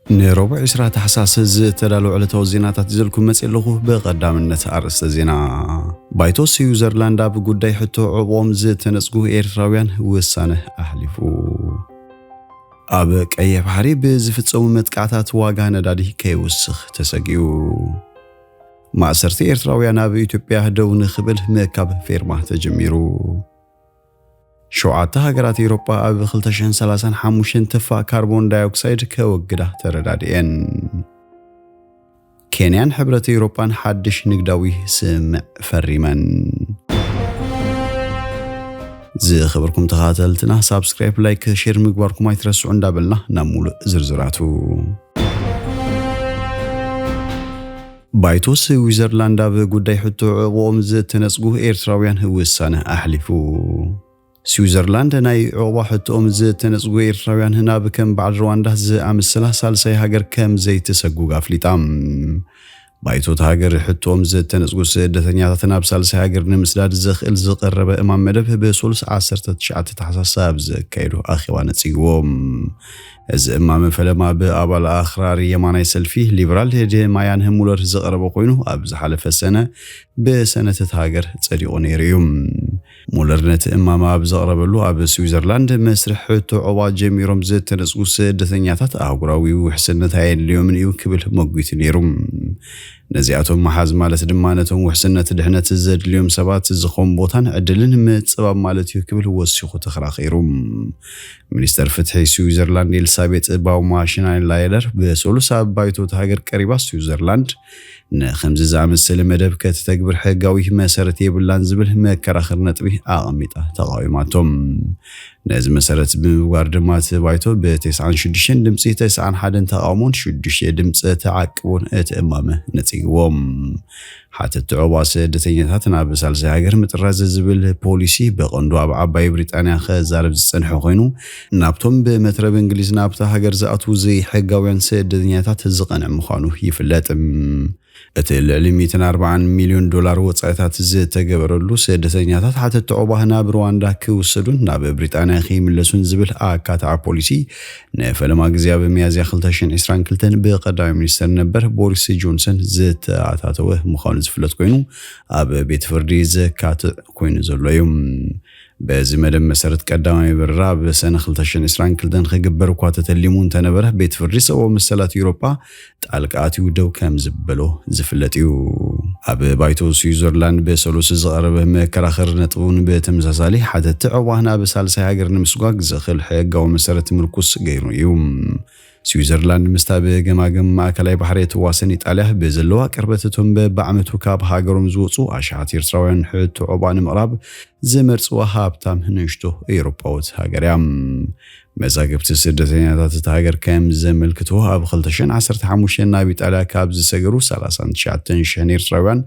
ንረቡዕ ዕስራ ታሕሳስ ዝተዳለዉ ዕለታዊ ዜናታት ይዘልኩም መፅእ ኣለኹ። ብቐዳምነት ኣርእስተ ዜና። ባይቶ ስዊዘርላንድ ኣብ ጉዳይ ሕቶ ዕቑቦም ዝተነፅጉ ኤርትራውያን ውሳነ ኣሕሊፉ። ኣብ ቀይሕ ባሕሪ ብዝፍፀሙ መጥቃዕታት ዋጋ ነዳዲ ከይውስኽ ተሰጊኡ። ማእሰርቲ ኤርትራውያን ኣብ ኢትዮጵያ ደው ንኽብል ምእካብ ፌርማ ተጀሚሩ። ሸውዓተ ሃገራት ኤውሮጳ ኣብ ክልተ ሽሕን ሰላሳን ሓሙሽተን ትፋእ ካርቦን ዳይኦክሳይድ ከወግዳ ተረዳድኤን። ኬንያን ሕብረት ኤውሮጳን ሓድሽ ንግዳዊ ስምምዕ ፈሪመን። ዝኸበርኩም ተኸታተልትና ሳብስክራይብ፣ ላይክ፣ ሼር ምግባርኩም ኣይትረስዑ እንዳበልና ናብ ሙሉእ ዝርዝራቱ። ባይቶ ስዊዘርላንድ ኣብ ጉዳይ ሕቶ ዕቑቦም ዝተነጽጉ ኤርትራውያን ውሳነ ኣሕሊፉ። ስዊዘርላንድ ናይ ዕቑባ ሕቶኦም ዝተነጽጉ ኤርትራውያን ናብ ከም በዓል ሩዋንዳ ዝኣመሰላ ሳልሳይ ሃገር ከም ዘይትሰጉግ ኣፍሊጣ። ባይቶ እታ ሃገር ሕቶኦም ዝተነጽጉ ስደተኛታት ናብ ሳልሳይ ሃገር ንምስዳድ ዘኽእል ዝቐረበ እማም መደብ ብሰሉስ ዓሰርተ ትሽዓተ ታሕሳስ ኣብ ዘካየዶ ኣኼባ ነጺግዎም። እዚ እማመ ፈለማ ብኣባል ኣኽራሪ የማናይ ሰልፊ ሊበራል ዴማያን ሙለር ዝቐረበ ኮይኑ፣ ኣብ ዝሓለፈ ሰነ ብሰነት እታ ሃገር ጸዲቑ ነይሩ እዩ። ሙለር ነቲ እማመ ኣብ ዘቕረበሉ፣ ኣብ ስዊዘርላንድ መስርሕ ሕቶ ዑቕባ ጀሚሮም ዝተነጽጉ ስደተኛታት ኣህጉራዊ ውሕስነት ኣየድልዮምን እዩ ክብል መጒቱ ነይሩ። ነዚኣቶም ምሓዝ ማለት ድማ ነቶም ውሕስነት ድሕነት ዘድልዮም ሰባት ዝኾን ቦታን ዕድልን ምጽባብ ማለት እዩ ክብል ወሲኹ ተኸራኺሩ። ሚኒስተር ፍትሒ ስዊዘርላንድ ኤልሳቤጥ ባውማ ሽናይንላየደር ብሰሉስ ኣብ ባይቶ እታ ሃገር ቀሪባ፣ ስዊዘርላንድ ንኸምዚ ዝኣመሰለ መደብ ከተተግብር ሕጋዊ መሰረት የብላን ዝብል መከራኸሪ ነጥቢ ኣቐሚጣ ተቓዊማቶም። ነዚ መሰረት ብምግባር ድማ እቲ ባይቶ ብ ተስዓን ሽዱሽተን ድምጺ፣ ተስዓን ሓደን ተቓውሞን ሽዱሽተ ድምጺ ተዓቅቦን እቲ እማመ ነጺግዎም። ሓተቲ ዑቕባ ስደተኛታት ናብ ሳልሳይ ሃገር ምጥራዝ ዝብል ፖሊሲ ብቐንዱ ኣብ ዓባይ ብሪጣንያ ክዛረብ ዝጸንሐ ኮይኑ፣ ናብቶም ብመትረብ እንግሊዝ ናብታ ሃገር ዝኣትዉ ዘይሕጋውያን ስደተኛታት ዝቐንዕ ምዃኑ ይፍለጥ። እቲ ልዕሊ ሚእትን ኣርባዓን ሚልዮን ዶላር ወጻኢታት ዝተገበረሉ ስደተኛታት ሓተቲ ዑቕባ ናብ ሩዋንዳ ክውሰዱን ናብ ብሪጣንያ ከይምለሱን ዝብል ኣካታዒ ፖሊሲ ንፈለማ ግዜ ኣብ ሚያዝያ ክልተ ሽሕን ዕስራን ክልተን ብቀዳማይ ሚኒስተር ነበር ቦሪስ ጆንሰን ዝተኣታተወ ምዃኑ ዝፍለጥ ኮይኑ፣ ኣብ ቤት ፍርዲ ዘካትዕ ኮይኑ ዘሎ እዩ። በዚ መደብ መሰረት ቀዳማይ በረራ ኣብ ሰነ ክልተ ሽሕን ዕስራን ክልተን ክግበር እኳ ተተሊሙ እንተነበረ፣ ቤት ፍርዲ ሰብኣዊ መሰላት ኤውሮጳ ጣልቃ ኣትዩ ደው ከም ዝበሎ ዝፍለጥ እዩ። ኣብ ባይቶ ስዊዘርላንድ ብሰሉስ ዝቐረበ መከራኸሪ ነጥቢ እውን ብተመሳሳሊ ሓተቲ ዑቕባ ናብ ሳልሳይ ሃገር ንምስጓግ ዘኽእል ሕጋዊ መሰረት ምርኩስ ገይሩ እዩ። ስዊዘርላንድ ምስታ ብገማግም ማእከላይ ባሕሪ እትዋሰን ኢጣልያ ብዘለዋ ቅርበት፣ እቶም በብዓመቱ ካብ ሃገሮም ዝወጹ ኣሽሓት ኤርትራውያን ሕቶ ዑቕባ ንምቕራብ ዝመርጽዋ ሃብታም ንእሽቶ ኤውሮጳዊት ሃገር እያ። መዛግብቲ ስደተኛታት እታ ሃገር ከም ዘመልክትዎ፣ ኣብ ክልተ ሽሕን ዓሰርተ ሓሙሽተን ናብ ኢጣልያ ካብ ዝሰገሩ ሰላሳን ትሽዓተን ሽሕን ኤርትራውያን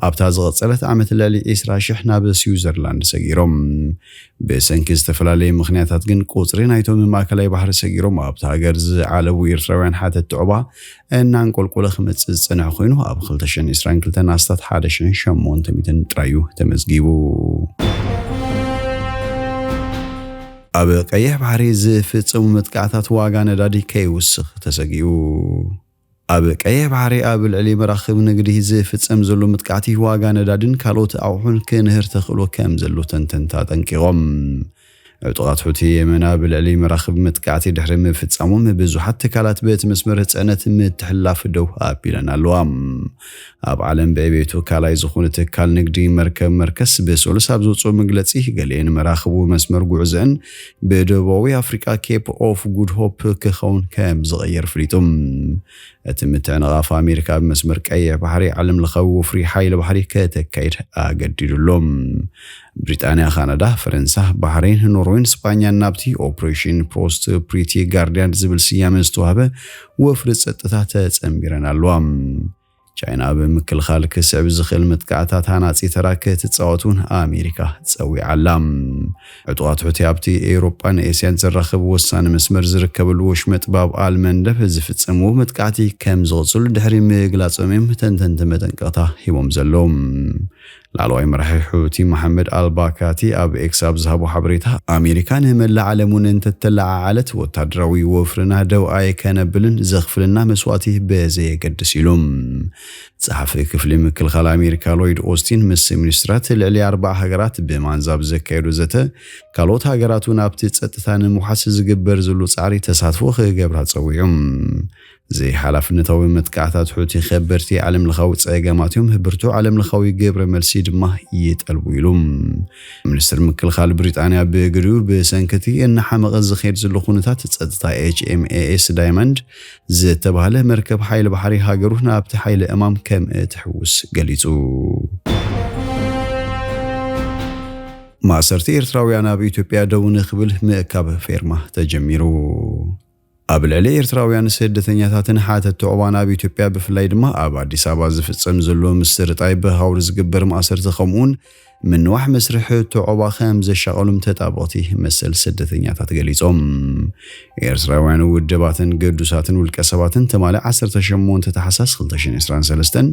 ኣብታ ዝቐጸለት ዓመት ልዕሊ ዕስራ ሽሕ ናብ ስዊዘርላንድ ሰጊሮም። ብሰንኪ ዝተፈላለየ ምኽንያታት ግን ቁጽሪ ናይቶም ማእከላይ ባሕሪ ሰጊሮም ኣብታ ሃገር ዝዓለቡ ኤርትራውያን ሓተቲ ዑቕባ እናንቆልቆለ ክመጽእ ዝጸንሐ ኮይኑ፣ ኣብ ክልተ ሽሕን ዕስራን ክልተን ኣስታት ሓደ ሽሕን ሸሞንተ ሚእትን ጥራይ እዩ ተመዝጊቡ። ኣብ ቀይሕ ባሕሪ ዝፍጸሙ መጥቃዕታት ዋጋ ነዳዲ ከይውስኽ ተሰጊኡ። ኣብ ቀይሕ ባሕሪ ኣብ ልዕሊ መራኽብ ንግዲ ዝፍጸም ዘሎ መጥቃዕቲ ዋጋ ነዳድን ካልኦት ኣቑሑን ክንህር ተኽእሎ ከም ዘሎ ተንተንቲ ኣጠንቂቖም። ዕጡቓት ሑቲ የመን ኣብ ልዕሊ መራኽብ መጥቃዕቲ ድሕሪ ምፍጻሞም፣ ብዙሓት ትካላት በቲ መስመር ጽዕነት ምትሕልላፍ ደው ኣቢለን ኣለዋ። ኣብ ዓለም ብዕቤቱ ካልኣይ ዝኾነ ትካል ንግዲ መርከብ መርከስ ብሰሉስ ኣብ ዘውፅኦ መግለጺ፣ ገሊአን መራኽቡ መስመር ጉዕዘአን ብደቡባዊ ኣፍሪቃ ኬፕ ኦፍ ጉድ ሆፕ ክኸውን ከም ዝቐየር ፍሊጡ። እቲ ምትዕንቓፍ ኣሜሪካ ኣብ መስመር ቀይሕ ባሕሪ ዓለም ለኻዊ ወፍሪ ሓይሊ ባሕሪ ከተካይድ ኣገዲዱ ኣሎ። ብሪጣንያ፣ ካናዳ፣ ፈረንሳ፣ ባሕሬን፣ ኖርዌን ስጳኛን ናብቲ ኦፕሬሽን ፕሮስፐሪቲ ጋርዲያን ዝብል ስያመ ዝተዋህበ ወፍሪ ጸጥታ ተጸንቢረን ኣለዋ። ቻይና ኣብ ምክልኻል ክስዕብ ዝኽእል መጥቃዕታት ሃናጺ ተራ ክትጻወት እውን ኣሜሪካ ጸዊዓ ኣላ። ዕጡቓት ሑቲ ኣብቲ ኤውሮጳን ኤስያን ዘራኽብ ወሳኒ መስመር ዝርከበሉ ወሽመጥ ባብ ኣል መንደብ ዝፍጸምዎ መጥቃዕቲ ከም ዝቕጽሉ ድሕሪ ምግላጾም እዮም ተንተንቲ መጠንቀቕታ ሂቦም ዘለዉ። ላዕለዋይ መራሒ ሑቲ መሓመድ ኣልባካቲ ኣብ ኤክስ ኣብ ዝሃቦ ሓበሬታ፣ ኣሜሪካ ንመላእ ዓለም እውን እንተተለዓዓለት ወታደራዊ ወፍርና ደው ኣይከነብልን፣ ዘኽፍልና መስዋእቲ በዘየገድስ ኢሉ። ጸሓፊ ክፍሊ ምክልኻል ኣሜሪካ ሎይድ ኦስቲን ምስ ሚኒስትራት ልዕሊ ኣርባዓ ሃገራት ብማንዛብ ዘካየዱ ዘተ፣ ካልኦት ሃገራት እውን ኣብቲ ጸጥታ ንምውሓስ ዝግበር ዘሎ ጻዕሪ ተሳትፎ ክገብራ ጸዊዑ። ዘይሓላፍነታዊ መጥቃዕታት ሑቲ ከበድቲ ዓለምለኻዊ ጸገማት እዮም፣ ብርቱዕ ዓለምለኻዊ ግብረ መልሲ ድማ ይጠልቡ ኢሉ። ሚኒስትር ምክልኻል ብሪጣንያ ብግዲኡ፣ ብሰንኪ እቲ እናሓመቐ ዝኸይድ ዘሎ ኩነታት ጸጥታ፣ ኤች ኤም ኤ ኤስ ዳይመንድ ዝተባህለ መርከብ ሓይሊ ባሕሪ ሃገሩ ናብቲ ሓይሊ እማም ከም እትሕውስ ገሊጹ። ማእሰርቲ ኤርትራውያን ኣብ ኢትዮጵያ ደው ንኽብል ምእካብ ፌርማ ተጀሚሩ። ኣብ ልዕሊ ኤርትራውያን ስደተኛታትን ሓተቲ ዑቕባን ኣብ ኢትዮጵያ፣ ብፍላይ ድማ ኣብ ኣዲስ ኣበባ ዝፍጸም ዘሎ ምስርጣይ ብሃውሪ ዝግበር ማእሰርቲ፣ ከምኡውን ምንዋሕ መስርሕ ሕቶ ዑቕባ ከም ዘሻቐሎም ተጣበቕቲ መሰል ስደተኛታት ገሊጾም። ኤርትራውያን ውድባትን ግዱሳትን ውልቀ ሰባትን ትማሊ ዓሰርተ ሸሞንተ ታሕሳስ ክልተ ሽሕን ዕስራን ሰለስተን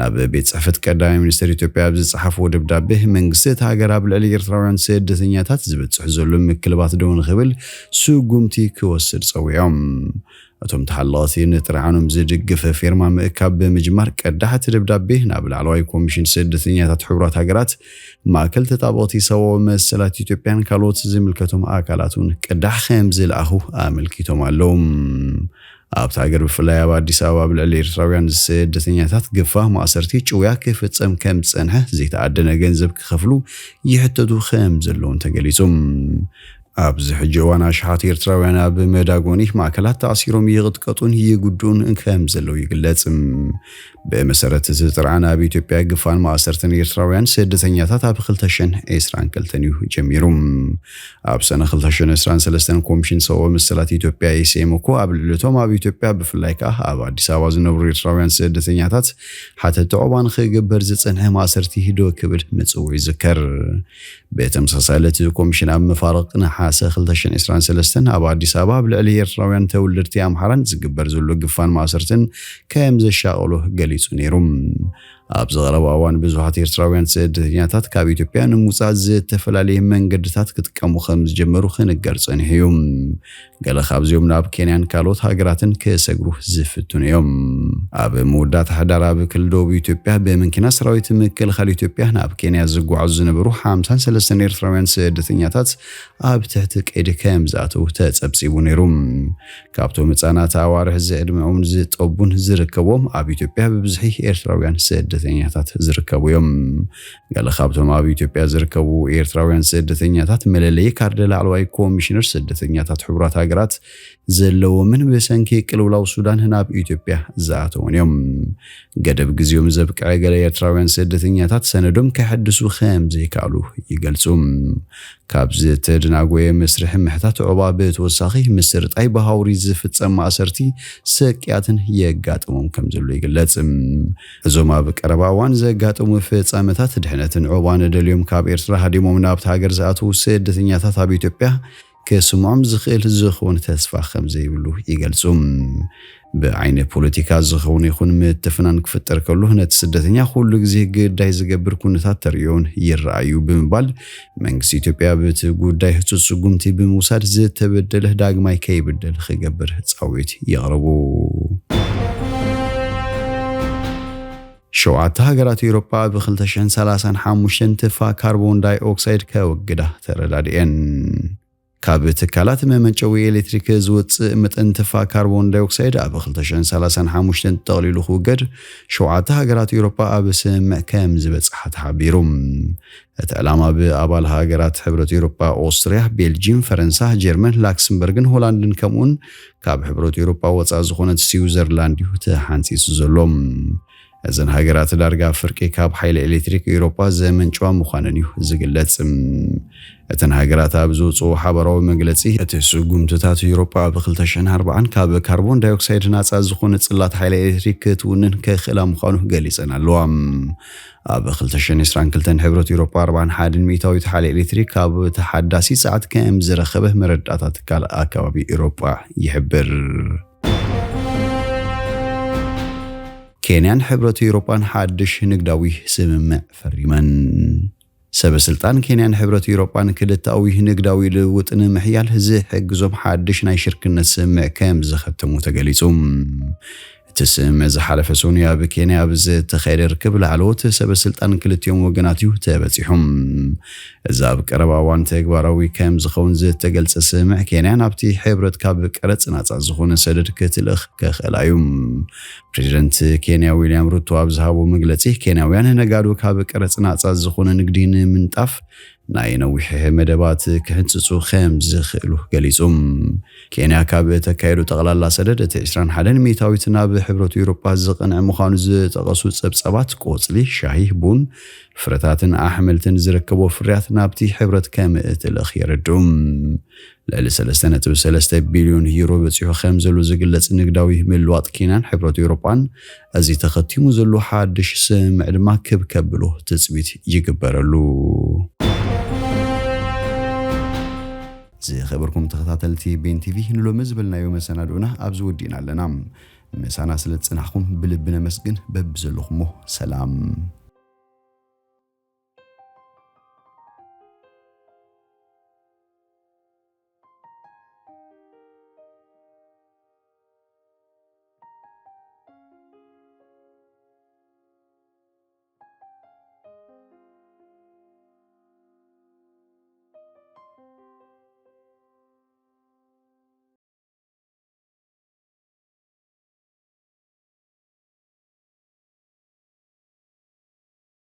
ናብ ቤት ጽሕፈት ቀዳማይ ሚኒስትር ኢትዮጵያ ኣብ ዝጸሓፍዎ ደብዳቤ፣ መንግስቲ እቲ ሃገር ኣብ ልዕሊ ኤርትራውያን ስደተኛታት ዝበጽሕ ዘሎ ምክልባት ደው ንኽብል ስጉምቲ ክወስድ ጸዊዖም። እቶም ተሓለቕቲ ንጥርዓኖም ዝድግፍ ፌርማ ምእካብ ብምጅማር፣ ቀዳሕ እቲ ደብዳቤ ናብ ላዕለዋይ ኮሚሽን ስደተኛታት ሕቡራት ሃገራት፣ ማእከል ተጣበቕቲ ሰብኣዊ መሰላት ኢትዮጵያን ካልኦት ዝምልከቶም ኣካላት እውን ቅዳሕ ከም ዝለኣኹ ኣመልኪቶም ኣለዉ። ኣብታ ሃገር፣ ብፍላይ ኣብ ኣዲስ ኣበባ፣ ኣብ ልዕሊ ኤርትራውያን ስደተኛታት ግፋ፣ ማእሰርቲ፣ ጭውያ ክፍጸም ከም ዝጸንሐ፣ ዘይተኣደነ ገንዘብ ክኸፍሉ ይሕተቱ ከም ዘለውን ተገሊጹ። ኣብዚ ሕጂ እዋን፣ ኣሽሓት ኤርትራውያን ኣብ መዳጎኒ ማእከላት ተኣሲሮም ይቕጥቀጡን ይጉድኡን ከም ዘለዉ ይግለጽ። ብመሰረት እዚ ጥርዓን፣ ኣብ ኢትዮጵያ ግፋን ማእሰርትን ኤርትራውያን ስደተኛታት ኣብ ክልተ ሽሕን ዕስራን ክልተን እዩ ጀሚሩ። ኣብ ሰነ ክልተ ሽሕን ዕስራን ሰለስተን፣ ኮሚሽን ሰብኣዊ መሰላት ኢትዮጵያ፣ ኢሰመኮ፣ ኣብ ልዕሊ እቶም ኣብ ኢትዮጵያ፣ ብፍላይ ከኣ ኣብ ኣዲስ ኣበባ ዝነብሩ ኤርትራውያን ስደተኛታት ሓተቲ ዑቕባ ንኽግበር ዝጸንሐ ማእሰርቲ ደው ክብል ምጽውዑ ይዝከር። ብተመሳሳሊ፣ እቲ ኮሚሽን ኣብ መፋርቕ ነሓሰ ክልተ ሽሕን ዕስራን ሰለስተን፣ ኣብ ኣዲስ ኣበባ ኣብ ልዕሊ ኤርትራውያን ተወለድቲ ኣምሓራን ዝግበር ዘሎ ግፋን ማእሰርትን ከም ዘሻቐሎ ገሊጹ ነይሩ። ኣብዚ ቀረባ እዋን፣ ብዙሓት ኤርትራውያን ስደተኛታት ካብ ኢትዮጵያ ንምውጻእ ዝተፈላለየ መንገድታት ክጥቀሙ ከም ዝጀመሩ ክንገር ጸኒሑ እዩ። ገለ ካብዚኦም ናብ ኬንያን ካልኦት ሃገራትን ክሰግሩ ዝፍትኑ እዮም። ኣብ መወዳእታ ሕዳር፣ ኣብ ክልል ደቡብ ኢትዮጵያ፣ ብመኪና ሰራዊት ምክልኻል ኢትዮጵያ ናብ ኬንያ ዝጓዓዙ ዝነበሩ ሓምሳን ሰለስተን ኤርትራውያን ስደተኛታት ኣብ ትሕቲ ቀይዲ ከም ዝኣተዉ ተጸብጺቡ ነይሩ። ካብቶም ህጻናት ኣዋርሕ ዝዕድሚኦም ዝጠቡን ዝርከብዎም፣ ኣብ ኢትዮጵያ ብብዝሒ ኤርትራውያን ስደተኛታት ዝርከቡ እዮም። ገለ ካብቶም ኣብ ኢትዮጵያ ዝርከቡ ኤርትራውያን ስደተኛታት፣ መለለዪ ካርድ ላዕለዋይ ኮሚሽነር ስደተኛታት ሕቡራት ሃገራት ዘለዎምን ብሰንኪ ቅልውላው ሱዳን ናብ ኢትዮጵያ ዝኣተዉን እዮም። ገደብ ግዜኦም ዘብቅዐ ገለ ኤርትራውያን ስደተኛታት ሰነዶም ከሐድሱ ከም ዘይከኣሉ ይገልጹ። ካብ ዝተደናጎየ መስርሕ ምሕታት ዑቕባ ብተወሳኺ፣ ምስርጣይ ብሃውሪ ዝፍጸም ማእሰርቲ፣ ስቅያትን የጋጥሞም ከም ዘሎ ይግለጽ። እዞም ኣብ ቀረባ እዋን ዘጋጠሙ ፍጻመታት፣ ድሕነትን ዑቕባን ደልዮም ካብ ኤርትራ ሃዲሞም ናብቲ ሃገር ዝኣትዉ ስደተኛታት ኣብ ኢትዮጵያ ክስምዖም ዝኽእል ዝኾነ ተስፋ ከም ዘይብሉ ይገልጹ። ብዓይኒ ፖለቲካ ዝኸውን ይኹን ምትፍናን ክፍጠር ከሎ፣ ነቲ ስደተኛ ኩሉ ግዜ ግዳይ ዝገብር ኩነታት ተርእዮን ይረኣዩ ብምባል፣ መንግስቲ ኢትዮጵያ በቲ ጉዳይ ህጹጽ ስጉምቲ ብምውሳድ፣ ዝተበደለ ዳግማይ ከይብደል ክገብር ጻዊት የቕርቡ። ሸውዓተ ሃገራት ኤውሮጳ ኣብ ክልተ ሽሕን ሰላሳን ሓሙሽተን ትፋ ካርቦን ዳይኦክሳይድ ከወግዳ ተረዳድኤን። ካብ ትካላት መመንጨዊ ኤሌክትሪክ ዝወጽእ መጠን ትፋ ካርቦን ዳይኦክሳይድ ኣብ ክልተ ሽሕን ሰላሳን ሓሙሽተን ጠቕሊሉ ክውገድ ሸውዓተ ሃገራት ኤውሮጳ ኣብ ስምምዕ ከም ዝበጽሓ ተሓቢሩ። እቲ ዕላማ ብኣባል ሃገራት ሕብረት ኤውሮጳ፣ ኦስትርያ፣ ቤልጂም፣ ፈረንሳ፣ ጀርመን፣ ላክሰምበርግን ሆላንድን፣ ከምኡውን ካብ ሕብረት ኤውሮጳ ወጻኢ ዝኾነት ስዊዘርላንድ እዩ ተሓንጺጹ ዘሎ። እዘን ሃገራት ዳርጋ ፍርቂ ካብ ሓይሊ ኤሌክትሪክ ኤውሮጳ ዘመንጭዋ ምዃነን እዩ ዝግለጽ። እተን ሃገራት ኣብ ዝወጽኦ ሓባራዊ መግለጺ፣ እቲ ስጉምትታት ኤውሮጳ ኣብ ክልተ ሽሕን ኣርባዓን ካብ ካርቦን ዳይኦክሳይድ ናጻ ዝኾነ ጽላት ሓይሊ ኤሌክትሪክ ክትውንን ከኽእላ ምዃኑ ገሊጸን ኣለዋ። ኣብ ክልተ ሽሕን ዕስራን ክልተን፣ ሕብረት ኤውሮጳ ኣርባዓን ሓደን ሚእታዊት ሓይሊ ኤሌክትሪክ ካብ ተሓዳሲ ጸዓት ከም ዝረኸበ መረዳእታ ትካል ኣከባቢ ኤውሮጳ ይሕብር። ኬንያን ሕብረት ኤውሮጳን ሓድሽ ንግዳዊ ስምምዕ ፈሪመን። ሰበ ስልጣን ኬንያን ሕብረት ኤውሮጳን ክልተኣዊ ንግዳዊ ልውውጥ ንምሕያል ዝሕግዞም ሓድሽ ናይ ሽርክነት ስምምዕ ከም ዝኸተሙ ተገሊጹ። እቲ ስምምዕ ዝሓለፈ ሰኑይ ኣብ ኬንያ ኣብ ዝተኻየደ ርክብ ላዕለዎት ሰበ ስልጣን ክልቲኦም ወገናት እዩ ተበጺሖም። እዚ ኣብ ቀረባ እዋን ተግባራዊ ከም ዝኸውን ዝተገልጸ ስምምዕ ኬንያ ናብቲ ሕብረት ካብ ቀረጽ ናጻ ዝኾነ ሰደድ ክትልእኽ ከኽእላ እዩ። ፕሬዚደንት ኬንያ ዊልያም ሩቶ ኣብ ዝሃቦ መግለጺ፣ ኬንያውያን ነጋዶ ካብ ቀረጽ ናጻ ዝኾነ ንግዲ ንምንጣፍ ናይ ነዊሕ መደባት ክሕንጽጹ ከም ዝኽእሉ ገሊጹ። ኬንያ ካብ ተካየዱ ጠቕላላ ሰደድ እቲ ዕስራን ሓደን ሚእታዊት ናብ ሕብረት ኤውሮጳ ዝቕንዕ ምዃኑ ዝጠቐሱ ጸብጻባት፣ ቆጽሊ፣ ሻሂ፣ ቡን፣ ፍረታትን ኣሕምልትን ዝርከቦ ፍርያት ናብቲ ሕብረት ከም እትልእኽ የረድኡ። ልዕሊ ሰለስተ ነጥቢ ሰለስተ ቢልዮን ዩሮ በጺሑ ከም ዘሎ ዝግለጽ ንግዳዊ ምልዋጥ ኬንያን ሕብረት ኤውሮጳን፣ እዚ ተኸቲሙ ዘሎ ሓድሽ ስምምዕ ድማ ክብ ከብሎ ትጽቢት ይግበረሉ። ዝኸበርኩም ተኸታተልቲ ቤን ቲቪ፣ ንሎሚ ዝበልናዮ መሰናድኡና ኣብዚ ወዲእና ኣለና። ምሳና ስለ ዝጸናሕኩም ብልቢ ነመስግን። በብዘለኹሞ ሰላም።